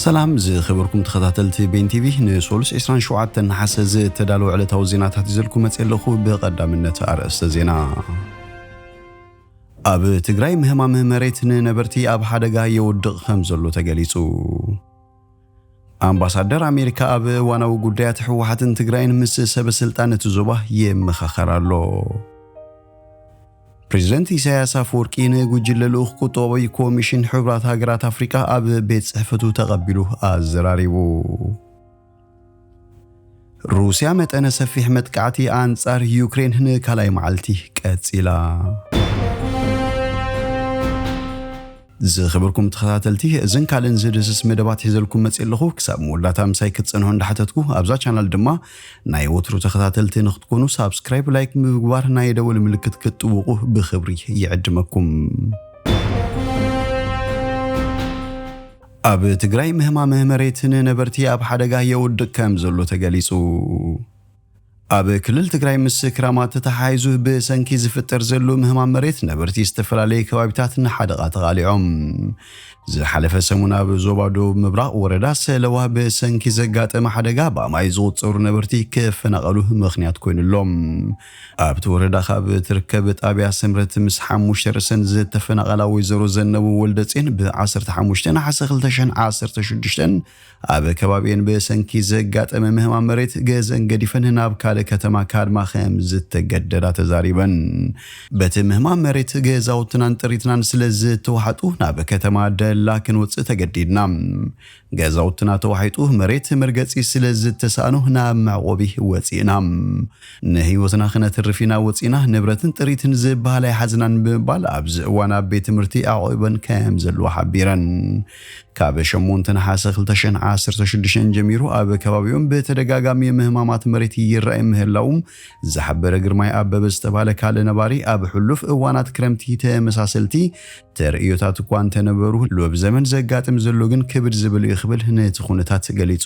ሰላም ዝኸበርኩም ተኸታተልቲ ቤን ቲቪ፣ ንሶሉስ ዕስራን ሸውዓተን ነሓሰ ዝተዳለወ ዕለታዊ ዜናታት ይዘልኩም መጽእ ኣለኹ። ብቐዳምነት ኣርእስተ ዜና። ኣብ ትግራይ ምህማም መሬት ንነበርቲ ኣብ ሓደጋ የውድቕ ከም ዘሎ ተገሊጹ። ኣምባሳደር ኣሜሪካ ኣብ እዋናዊ ጉዳያት ህወሓትን ትግራይን ምስ ሰበ ስልጣን እቲ ዞባ ይመኻኸር ኣሎ። ፕሬዚደንት ኢሳያስ ኣፈወርቂ ንጉጅለ ልኡኽ ቁጠባዊ ኮሚሽን ሕቡራት ሃገራት ኣፍሪቃ ኣብ ቤት ጽሕፈቱ ተቐቢሉ ኣዘራሪቡ። ሩስያ መጠነ ሰፊሕ መጥቃዕቲ ኣንጻር ዩክሬን ንካልኣይ መዓልቲ ቀጺላ። ዝኸበርኩም ተኸታተልቲ፣ እዝን ካልእን ዝድስስ መደባት ሒዘልኩም መጽእ ኣለኹ። ክሳብ መወዳእታ ምሳይ ክትጸንሑ እንዳሓተትኩ፣ ኣብዛ ቻናል ድማ ናይ ወትሩ ተኸታተልቲ ንክትኮኑ ሳብስክራይብ፣ ላይክ ብምግባር ናይ ደወል ምልክት ክትጥውቑ ብኽብሪ ይዕድመኩም። ኣብ ትግራይ ምህማም መሬት ንነበርቲ ኣብ ሓደጋ የውድቕ ከም ዘሎ ተገሊጹ። ኣብ ክልል ትግራይ ምስ ክራማት ተተሓሒዙ ብሰንኪ ዝፍጠር ዘሎ ምህማም መሬት ነበርቲ ዝተፈላለየ ከባቢታት ንሓደጋ ተቓሊዖም። ዝሓለፈ ሰሙን ኣብ ዞባ ደቡብ ምብራቕ ወረዳ ሰለዋ ብሰንኪ ዘጋጠመ ሓደጋ ብኣማይ ዝቑጸሩ ነበርቲ ክፈናቐሉ ምኽንያት ኮይኑሎም። ኣብቲ ወረዳ ካብ ትርከብ ጣብያ ስምረት ምስ ሓሙሽተ ርእሰን ዝተፈናቐላ ወይዘሮ ዘነቡ ወልደጼን ብ ዓሰርተ ሓሙሽተ ነሓሰ ክልተ ሽሕን ዓሰርተ ሽዱሽተን ኣብ ከባቢኤን ብሰንኪ ዘጋጠመ ምህማም መሬት ገዘን ገዲፈን ናብ ካልእ ከተማ ካድማ ከም ዝተገደዳ ተዛሪበን። በቲ ምህማም መሬት ገዛውትናን ጥሪትናን ስለ ዝተዋሕጡ ናብ ከተማ ደላ ክንወፅእ ተገዲድና። ገዛውትና ተዋሒጡ መሬት መርገፂ ስለ ዝተሳእኑ ናብ መዕቆቢ ወፂእና። ንህይወትና ክነትርፍ ኢና ወፂእና፣ ንብረትን ጥሪትን ዝበሃል ኣይሓዝናን ብምባል ኣብዚ እዋን ኣብ ቤት ትምህርቲ ኣዕቂበን ከም ዘለዋ ሓቢረን። ካብ ሸሞንተ ነሓሰ ክልተ ሽሕን ዓሰርተ ሽዱሽተን ጀሚሩ ኣብ ከባቢኦም ብተደጋጋሚ ምህማማት መሬት ይረኣይ ምህላው ዝሓበረ ግርማይ ኣበበ ዝተባህለ ካልእ ነባሪ፣ ኣብ ሕሉፍ እዋናት ክረምቲ ተመሳሰልቲ ተርእዮታት እኳ እንተነበሩ፣ ሎብ ዘመን ዘጋጥም ዘሎ ግን ክብድ ዝብል እዩ ክብል ነቲ ኩነታት ገሊጹ።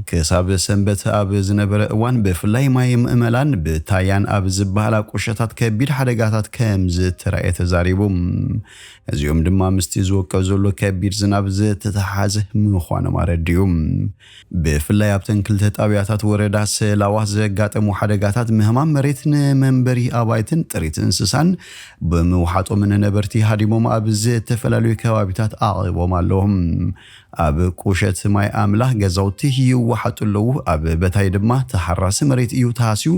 ክሳብ ሰንበት ኣብ ዝነበረ እዋን ብፍላይ ማይ ምእመላን ብታያን ኣብ ዝበሃላ ቁሸታት ከቢድ ሓደጋታት ከም ዝተራእየ ተዛሪቡ። እዚኦም ድማ ምስቲ ዝወቅዕ ዘሎ ከቢድ ዝናብ ዝተተሓሓዘ ምዃኖም ኣረዲኡ። ብፍላይ ኣብተን ክልተ ጣብያታት ወረዳ ሰላዋ ዘጋጠሙ ሓደጋታት ምህማም መሬት ንመንበሪ ኣባይትን ጥሪት እንስሳን ብምውሓጦም ንነበርቲ ሃዲሞም ኣብ ዝተፈላለዩ ከባቢታት ኣዕቂቦም ኣለዉ። ኣብ ቁሸት ማይ ኣምላኽ ገዛውቲ ይወሓጡ ኣለዉ። ኣብ በታይ ድማ ተሓራሲ መሬት እዩ ተሃስዩ፣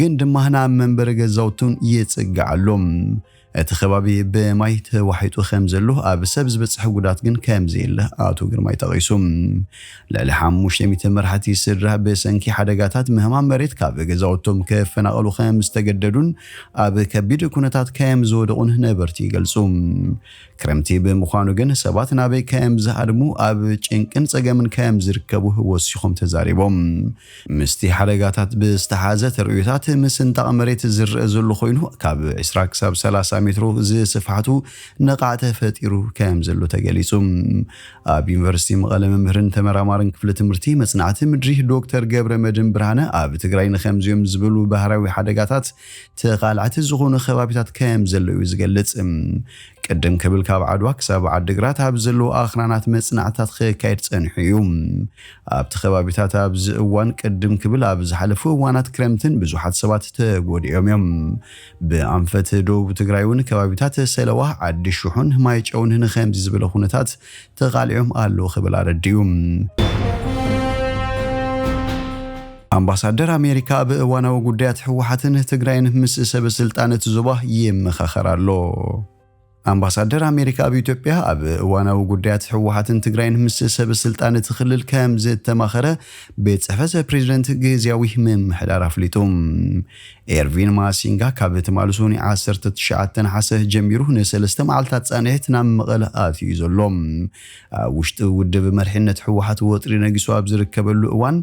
ግን ድማ ናብ መንበሪ ገዛውቱን ይጽጋዕ ኣሎ። እቲ ከባቢ ብማይ ተዋሒጡ ከም ዘሎ፣ ኣብ ሰብ ዝበጽሐ ጉዳት ግን ከም ዘየለ ኣቶ ግርማይ ጠቒሱ። ልዕሊ ሓሙሽተ ሚእቲ መራሕቲ ስድራ ብሰንኪ ሓደጋታት ምህማም መሬት ካብ ገዛውቶም ክፈናቐሉ ከም ዝተገደዱን ኣብ ከቢድ ኩነታት ከም ዝወደቑን ነበርቲ ይገልጹ። ክረምቲ ብምዃኑ ግን ሰባት ናበይ ከም ዝሃድሙ ኣብ ጭንቅን ጸገምን ከም ዝርከቡ ወሲኾም ተዛሪቦም። ምስቲ ሓደጋታት ብዝተሓዘ ተርእዮታት ምስንጣቕ መሬት ዝረአ ዘሎ ኮይኑ፣ ካብ ዕስራ ክሳብ ሰላሳ ሜትሮ ዝስፍሓቱ ነቓዕ ተፈጢሩ ከም ዘሎ ተገሊጹ። ኣብ ዩኒቨርሲቲ መቐለ መምህርን ተመራማርን ክፍሊ ትምህርቲ መጽናዕቲ ምድሪ ዶክተር ገብረ መድህን ብርሃነ፣ ኣብ ትግራይ ንከምዚኦም ዝበሉ ባህራዊ ሓደጋታት ተቓላዕቲ ዝኾኑ ከባቢታት ከም ዘለዉ እዩ ዝገልጽ። ቅድም ክብል ካብ ዓድዋ ክሳብ ዓድግራት ኣብ ዘለዉ ኣኽራናት መጽናዕትታት ክካየድ ጸኒሑ እዩ። ኣብቲ ከባቢታት ኣብዚ እዋን ቅድም ክብል ኣብ ዝሓለፉ እዋናት ክረምትን ብዙሓት ሰባት ተጎዲኦም እዮም። ብኣንፈት ደቡብ ትግራይ እውን ከባቢታት ሰለዋ፣ ዓዲ ሽሑን ማይ ጨውን ንኸምዚ ዝበለ ኩነታት ተቓሊዖም ኣለዉ ክብል ኣረዲኡ። ኣምባሳደር ኣሜሪካ ኣብ እዋናዊ ጉዳያት ህወሓትን ትግራይን ምስ ሰበ ስልጣን እቲ ዞባ ይመኻኸር ኣሎ። ኣምባሳደር ኣሜሪካ ኣብ ኢትዮጵያ ኣብ እዋናዊ ጉዳያት ህወሓትን ትግራይን ምስ ሰበ ስልጣን እቲ ክልል ከም ዝተማኸረ ቤት ጽሕፈት ፕሬዚደንት ግዝያዊ ምምሕዳር ኣፍሊጡ። ኤርቪን ማሲንጋ ካብ ትማሊ ሰኑይ ዓሰርተ ትሽዓተ ነሓሰ ጀሚሩ ንሰለስተ መዓልታት ጻንሒት ናብ መቐለ ኣትዩ ዘሎ። ኣብ ውሽጢ ውድብ መሪሕነት ህወሓት ወጥሪ ነጊሱ ኣብ ዝርከበሉ እዋን፣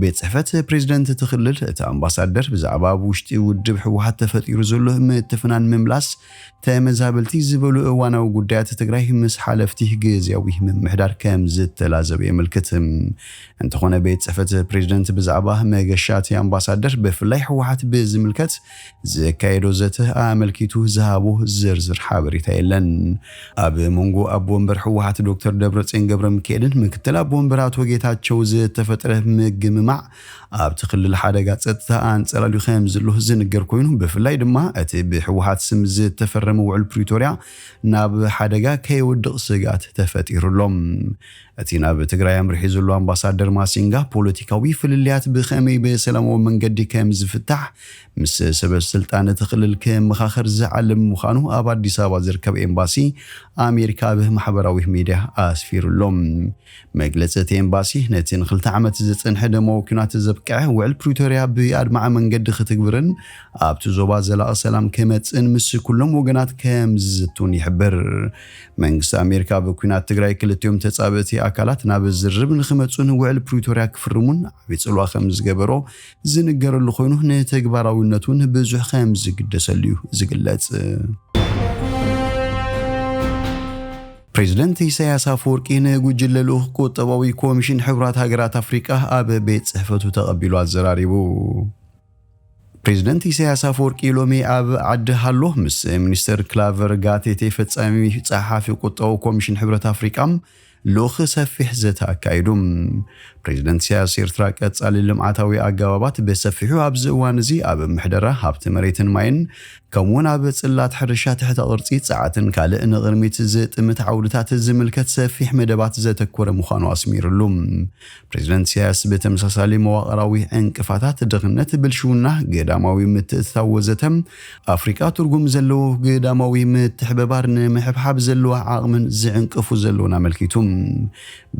ቤት ጽሕፈት ፕሬዚደንት እቲ ክልል እቲ ኣምባሳደር ብዛዕባ ኣብ ውሽጢ ውድብ ህወሓት ተፈጢሩ ዘሎ ምትፍናን ምምላስ ተመዛበልቲ ዝብል ኩሉ እዋናዊ ጉዳያት ትግራይ ምስ ሓለፍቲ ግዝያዊ ምምሕዳር ከም ዝተላዘበ የመልክት። እንተኾነ ቤት ጽሕፈት ፕሬዚደንት ብዛዕባ መገሻ እቲ ኣምባሳደር ብፍላይ ህወሓት ብዝምልከት ዘካየዶ ዘተ ኣመልኪቱ ዝሃቦ ዝርዝር ሓበሬታ የለን። ኣብ መንጎ ኣቦ ወንበር ህወሓት ዶክተር ደብረጽዮን ገብረ ሚካኤልን ምክትል ኣቦ ወንበር ኣቶ ጌታቸው ዝተፈጥረ ምግምማዕ ኣብቲ ክልል ሓደጋ ጸጥታ ኣንጸላልዩ ከም ዘሎ ዝንገር ኮይኑ፣ ብፍላይ ድማ እቲ ብህወሓት ስም ዝተፈረመ ውዕል ፕሪቶርያ ናብ ሓደጋ ከይወድቕ ስግኣት ተፈጢሩ ኣሎ። እቲ ናብ ትግራይ ኣምሪሑ ዘሎ ኣምባሳደር ማሲንጋ ፖለቲካዊ ፍልልያት ብኸመይ ብሰላማዊ መንገዲ ከም ዝፍታሕ ምስ ሰበ ስልጣን እቲ ክልል ክመኻኸር ዝዓለም ምዃኑ ኣብ ኣዲስ ኣበባ ዝርከብ ኤምባሲ ኣሜሪካ ኣብ ማሕበራዊ ሚድያ ኣስፊሩ ኣሎ። መግለጺ እቲ ኤምባሲ ነቲ ንክልተ ዓመት ዝጸንሐ ደማዊ ኲናት ዘብቅዐ ውዕል ፕሪቶርያ ብኣድማዒ መንገዲ ክትግብርን ኣብቲ ዞባ ዘላቒ ሰላም ክመጽእን ምስ ኩሎም ወገናት ከም ዝዝቱን ይሕብር። መንግስቲ ኣሜሪካ ኣብ ኲናት ትግራይ ክልቲኦም ተጻብእቲ ኣካላት ናብ ዝርርብ ንክመጹን ውዕል ፕሪቶርያ ክፍርሙን ዓብዪ ጽልዋ ከም ዝገበሮ ዝንገረሉ ኮይኑ፣ ንተግባራዊነቱን ብዙሕ ከም ዝግደሰሉ እዩ ዝግለጽ። ፕሬዚደንት ኢሳያስ ኣፈወርቂ ንጉጅለ ልኡኽ ቁጠባዊ ኮሚሽን ሕቡራት ሃገራት ኣፍሪቃ ኣብ ቤት ጽሕፈቱ ተቐቢሉ ኣዘራሪቡ። ፕሬዚደንት ኢሳያስ ኣፈወርቂ ሎሚ ኣብ ዓዲ ሃሎ ምስ ሚኒስተር ክላቨር ጋቴቴ ፈጻሚ ጸሓፊ ቁጠባዊ ኮሚሽን ሕብረት ኣፍሪቃ ልኡኽ ሰፊሕ ዘተ ኣካይዱ። ፕሬዚደንት ኢሳያስ ኤርትራ ቀጻሊ ልምዓታዊ ኣገባባት ብሰፊሑ ኣብዚ እዋን እዚ ኣብ ምሕደራ ሃብቲ መሬትን ማይን ከምኡውን ኣብ ጽላት ሕርሻ ትሕተ ቅርጺ ጸዓትን ካልእ ንቕድሚት ዝጥምት ዓውድታት ዝምልከት ሰፊሕ መደባት ዘተኮረ ምዃኑ ኣስሚሩሉ። ፕሬዚደንት ኢሳያስ ብተመሳሳሊ መዋቕራዊ ዕንቅፋታት ድኽነት፣ ብልሽውና፣ ግዳማዊ ምትእትታው ወዘተ ኣፍሪቃ ትርጉም ዘለዎ ግዳማዊ ምትሕብባር ንምሕብሓብ ዘለዋ ዓቕምን ዝዕንቅፉ ዘለውን ኣመልኪቱ።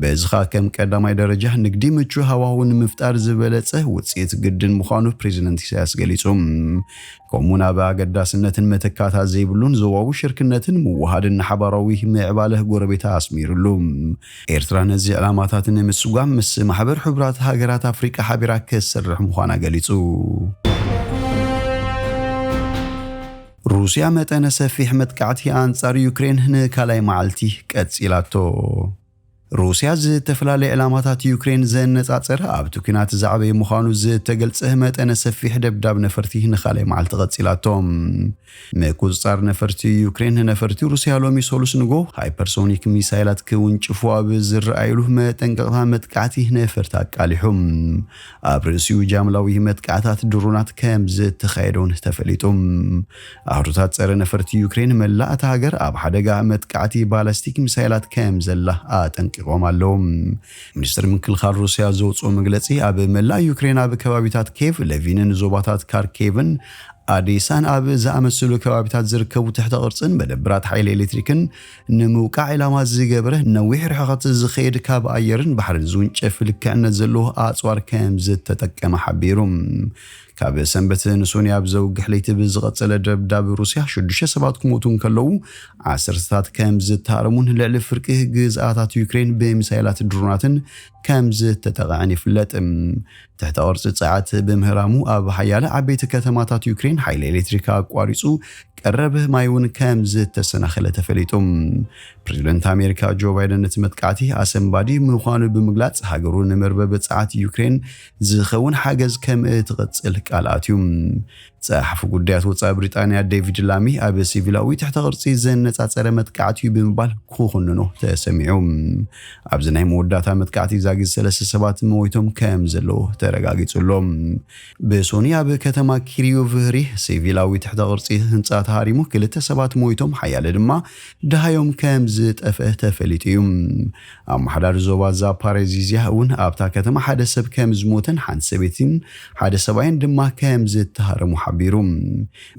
በዚ ኸኣ ከም ቀዳማይ ደረጃ ንግዲ ምቹ ሃዋሁ ንምፍጣር ዝበለጸ ውጽኢት ግድን ምዃኑ ፕሬዚደንት ኢሳያስ ገሊጹ። ከምኡውን ኣብ ኣገዳስነትን መተካእታ ዘይብሉን ዞባዊ ሽርክነትን ምውሃድን ንሓባራዊ ምዕባለ ጎረቤታ ኣስሚሩሉ። ኤርትራ ነዚ ዕላማታት ንምስጓም ምስ ማሕበር ሕቡራት ሃገራት ኣፍሪቃ ሓቢራ ክሰርሕ ምዃና ገሊጹ። ሩስያ መጠነ ሰፊሕ መጥቃዕቲ ኣንጻር ዩክሬን ንካልኣይ መዓልቲ ቀጺላቶ። ሩስያ ዝተፈላለየ ዕላማታት ዩክሬን ዘነጻጸረ ኣብቲ ኲናት ዝዓበየ ምዃኑ ዝተገልጸ መጠነ ሰፊሕ ደብዳብ ነፈርቲ ንኻልኣይ መዓልቲ ቀጺላቶ። ምቁጽጻር ነፈርቲ ዩክሬን ንነፈርቲ ሩስያ ሎሚ ሰሉስ ንጎ ሃይፐርሶኒክ ሚሳይላት ክውንጭፉ ኣብ ዝረኣይሉ መጠንቀቕታ መጥቃዕቲ ነፈርቲ ኣቃሊሑ። ኣብ ርእሲኡ ጃምላዊ መጥቃዕታት ድሮናት ከም ዝተኻየደ እውን ተፈሊጡ። ኣህዱታት ጸረ ነፈርቲ ዩክሬን መላእ እታ ሃገር ኣብ ሓደጋ መጥቃዕቲ ባላስቲክ ሚሳይላት ከም ዘላ ኣጠንቂቖም ኣለዉ። ሚኒስትሪ ምክልኻል ሩስያ ዘውፅኦ መግለፂ ኣብ መላእ ዩክሬን ኣብ ከባቢታት ኬቭ፣ ለቪንን ዞባታት ካርኬቭን ኣዴሳን ኣብ ዝኣመሰሉ ከባቢታት ዝርከቡ ትሕተ ቅርፅን መደብራት ሓይሊ ኤሌክትሪክን ንምውቃዕ ዒላማ ዝገበረ ነዊሕ ርሕቐት ዝኸይድ ካብ ኣየርን ባሕርን ዝውንጨፍ ልክዕነት ዘለዎ ኣፅዋር ከም ዝተጠቀመ ሓቢሩ። ካብ ሰንበት ንሶኒ ኣብ ዘውግሕ ለይቲ ብዝቐጸለ ደብዳብ ሩስያ ሽዱሽተ ሰባት ክሞቱ እንከለዉ ዓሰርተታት ከም ዝተሃረሙን ልዕሊ ፍርቂ ግዝኣታት ዩክሬን ብሚሳይላት ድሮናትን ከም ዝተጠቕዐን ይፍለጥ። ትሕተ ቅርጺ ጸዓት ብምህራሙ ኣብ ሓያለ ዓበይቲ ከተማታት ዩክሬን ሓይሊ ኤሌክትሪክ ኣቋሪጹ ቀረብ ማይ እውን ከም ዝተሰናኸለ ተፈሊጡ። ፕሬዚደንት ኣሜሪካ ጆ ባይደን ነቲ መጥቃዕቲ ኣሰንባዲ ምዃኑ ብምግላጽ፣ ሃገሩ ንመርበብ ጸዓት ዩክሬን ዝኸውን ሓገዝ ከም እትቕጽል ቃል ኣትዩ። ጸሓፊ ጉዳያት ወጻኢ ብሪጣንያ ዴቪድ ላሚ ኣብ ሲቪላዊ ትሕተ ቅርጺ ዘነጻጸረ መጥቃዕቲ እዩ ብምባል ክኹንኖ ተሰሚዑ። ኣብዚ ናይ መወዳእታ መጥቃዕቲ ዛጊት ሰለስተ ሰባት ሞይቶም ከም ዘለዉ ተረጋጊጹ ኣሎ። ብሶኒ ኣብ ከተማ ኪሪዮቭ ሪህ ሲቪላዊ ትሕተ ቅርጺ ህንጻ ተሃሪሙ ክልተ ሰባት ሞይቶም፣ ሓያለ ድማ ደሃዮም ከም ዝጠፍአ ተፈሊጡ እዩ። ኣመሓዳሪ ዞባ ዛፓሬዚዝያ እውን ኣብታ ከተማ ሓደ ሰብ ከም ዝሞተን ሓንቲ ሰበይትን ሓደ ሰብኣይን ድማ ከም ዝተሃረሙ ሓቢሩ።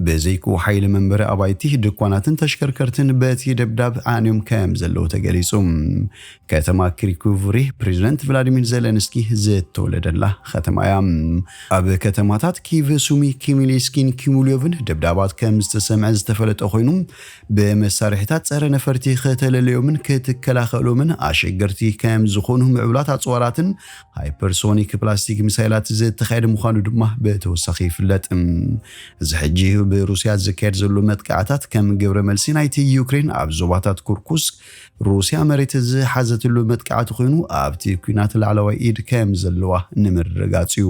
ብዘይክኡ ሓይሊ መንበሪ ኣባይቲ፣ ድኳናትን ተሽከርከርትን በቲ ደብዳብ ዓንዮም ከም ዘለዉ ተገሊጹ። ከተማ ክሪኩቭሪ ፕሬዚደንት ቭላዲሚር ዜለንስኪ ዝተወለደላ ከተማ እያ። ኣብ ከተማታት ኪቭ፣ ሱሚ፣ ኪሚሌስኪን ኪሙልዮቭን ደብዳባት ከም ዝተሰምዐ ዝተፈለጠ ኮይኑ፣ ብመሳርሒታት ጸረ ነፈርቲ ከተለለዮምን ክትከላኸሎምን ኣሸገርቲ ከም ዝኾኑ ምዕቡላት ኣጽዋራትን ሃይፐርሶኒክ ፕላስቲክ ሚሳይላት ዝተኻየደ ምዃኑ ድማ ብተወሳኺ ይፍለጥ። እዚ ሕጂ ብሩስያ ዝካየድ ዘሎ መጥቃዕታት ከም ግብረ መልሲ ናይቲ ዩክሬን ኣብ ዞባታት ኩርኩስክ ሩስያ መሬት ዝሓዘትሉ መጥቃዕቲ ኮይኑ፣ ኣብቲ ኲናት ላዕለዋይ ኢድ ከም ዘለዋ ንምርግጋጽ እዩ።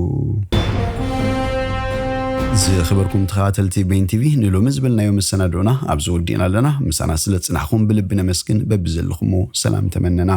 ዝኸበርኩም ተኸታተልቲ ቤን ቲቪ፣ ንሎሚ ዝበልናዮ መሰናድኦና ኣብዚ ወዲእና ኣለና። ምሳና ስለ ጽናሕኩም ብልቢ ነመስግን። በብዘለኹሞ ሰላም ተመነና።